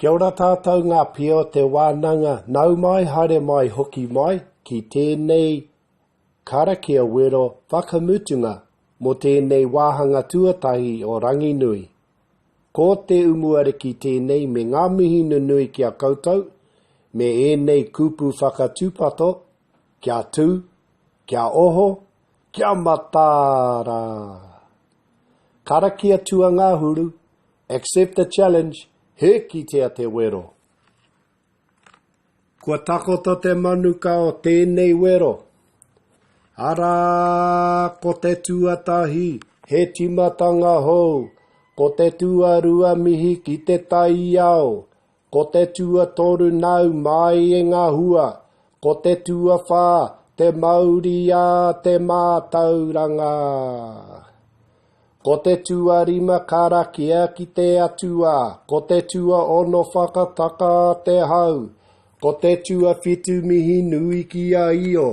Kia ora tātou ngā pia o te wānanga, nau mai, haere mai, hoki mai ki tēnei karakia wero whakamutunga mō tēnei wāhanga tuatahi o Ranginui. Ko te Umuariki tēnei me ngā mihi nunui ki a koutou, me ēnei kupu whakatūpato, kia tū, kia oho, kia mataara! Karakia tuangahuru, Accept the challenge, he kitea te wero. Kua takoto te manuka o tēnei wero. Arā, ko te tuatahi, he timatanga hou, ko te tuarua mihi ki te taiao, Ko te tuatoru nāu mai e ngā hua, ko te tuawhā te mauri a te mātauranga. Ko te tuarima karakia ki te Atua, ko te tuaono whakataka te hau, ko te tuawhitu mihi nui ki a Io,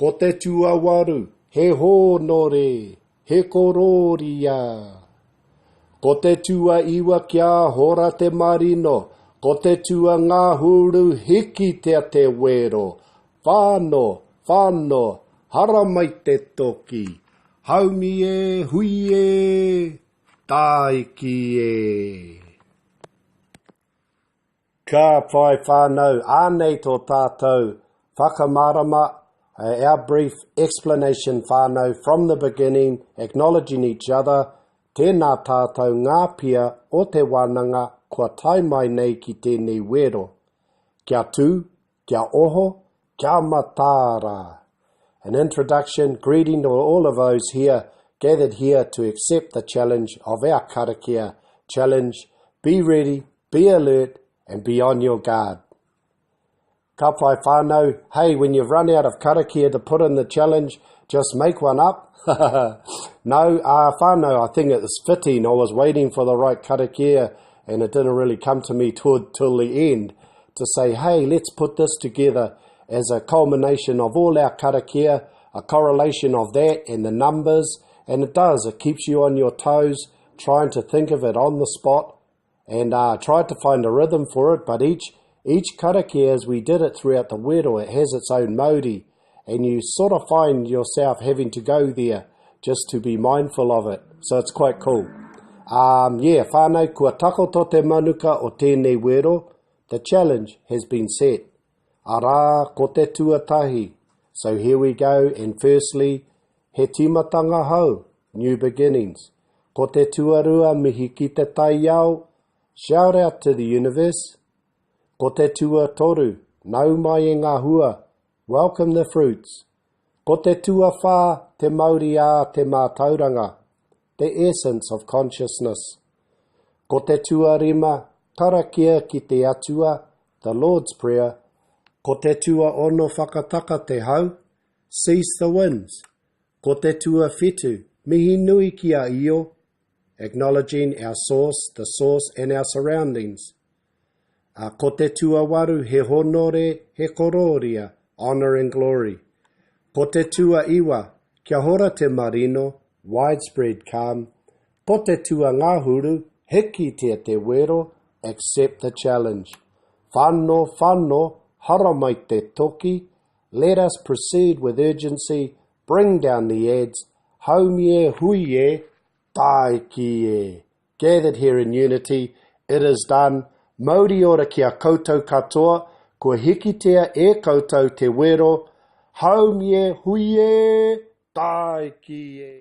ko te tuawaru he hōnore. He korōria. Ko te tuaiwa kia hora te marino, ko te tuangahuru hikitea te wero. Whano, whano, haramai te toki. Haumi e, hui e, tāiki e. Ka pai whānau, ānei tō tātou whakamārama, our brief explanation whānau from the beginning, acknowledging each other, tēnā tātou ngā pia o te wānanga kua tae mai nei ki tēnei wero. Kia tū, kia oho, kia mataara. An introduction, greeting to all of those here gathered here to accept the challenge of our karakia challenge. Be ready, be alert, and be on your guard. Ka pai whānau, hey, when you've run out of karakia to put in the challenge, just make one up. no, uh, whānau, I think it's fitting. I was waiting for the right karakia and it didn't really come to me toward, till the end to say, hey, let's put this together as a culmination of all our karakia, a correlation of that and the numbers. And it does, it keeps you on your toes, trying to think of it on the spot and uh, tried to find a rhythm for it, but each each karakia, as we did it throughout the wero, it has its own mauri, and you sort of find yourself having to go there just to be mindful of it. So it's quite cool. Um, yeah, whānau, kua takoto te manuka o tēnei wero, the challenge has been set. Arā, ko te tuatahi. So here we go, and firstly, he timatanga hou, new beginnings. Ko te tuarua mihi ki te taiao, shout out to the universe. Ko te tuatoru, nau mai e ngā hua, welcome the fruits. Ko te tuawhā, te mauri ā te mātauranga, the essence of consciousness. Ko te tuarima, karakia ki te Atua, the Lord's Prayer. Ko te tuaono whakataka te hau, cease the winds. Ko te tuawhitu, mihi nui ki a Io, acknowledging our source, the source and our surroundings. A ko te tuawaru, he honore, he korōria, honour and glory. Ko te tuaiwa, kia hora te marino, widespread calm. Ko te tuangahuru, hikitia te wero, accept the challenge. Whano, whano, haramai te toki, let us proceed with urgency, bring down the ads, haumi e hui e, tāiki e. Gathered here in unity, it is done. Mauri ora ki a koutou katoa, kua hikitia e koutou te wero, haumi e hui e, tāiki e.